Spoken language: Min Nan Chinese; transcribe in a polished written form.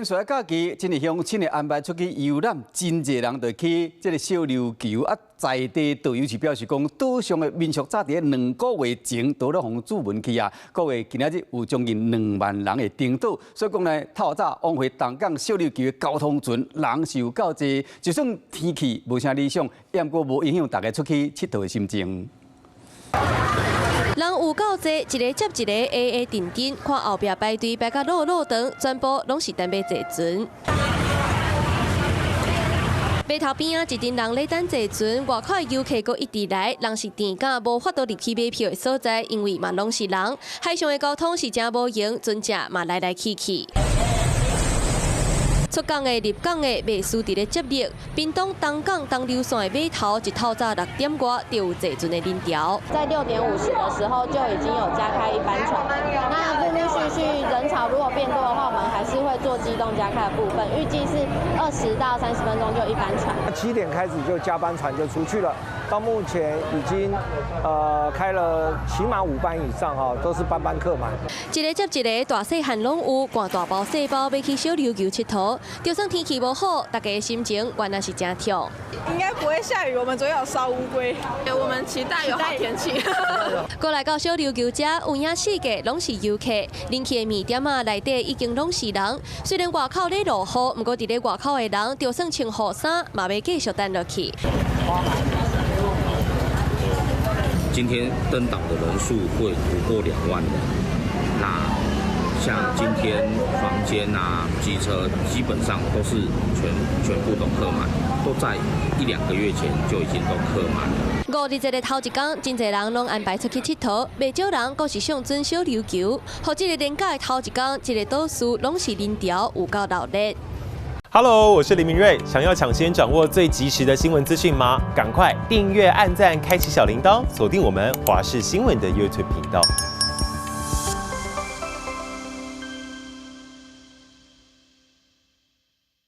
所以假期真濟鄉親會安排出去遊覽，真濟人就去這個小琉球啊，在地導遊是表示講，島上的民宿早佇2個月前都咧予注文去啊，各位今仔日有將近2萬人會登島，所以講呢，透早往回東港小琉球的交通船人是有夠濟，就算天氣無啥理想，也毋過無影響大家出去𨑨迌的心情。人有夠濟，一个接一个，挨挨陣陣，看後壁排隊排甲落落長，全部攏是等欲坐船。碼頭邊仔一陣人咧等坐船，外口的遊客閣一直來，人是甜甲無法度入去買票的所在，因為嘛攏是人。海上的交通是誠無閒，船隻嘛來來去去。出港的、入港的，袂輸佇咧接力。屏東東港東琉線的碼頭，一透早6點外就有坐船的人潮。在6點50的時候就已經有加開一班船。那陸陸續續人潮如果變多的話，我們還是會做機動加開的部分。預計是20到30分鐘就一班船。7點開始就加班船就出去了，到目前已經開了起碼五班以上哈，都是班班客滿。一个接一个，大細漢攏有，掛大包細包欲去小琉球𨑨迌。就算天氣無好，大家的心情原來是誠暢。應該不會下雨，我們昨天有燒烏龜。我們期待有好天氣。過來到小琉球遮，有影四界攏是遊客，人氣的麵店仔內底已經攏是人。雖然外口咧落雨，毋過佇咧外口的人，就算穿雨衫，嘛欲繼續等落去。今天登島的人數會突破2萬人。那像今天房間啊、機車基本上都是全部都客滿，都在一兩個月前就已經都客滿了。五日節的頭一工，真濟人攏安排出去𨑨迌，袂少人閣是上船小琉球。予這個連假的頭一工，這个島嶼攏是人潮，有夠熱鬧。 Hello，我是林明瑞，想要搶先掌握最及時的新聞資訊嗎？趕快訂閱、按讚、開啟小鈴鐺，鎖定我們華視新聞的 YouTube 頻道。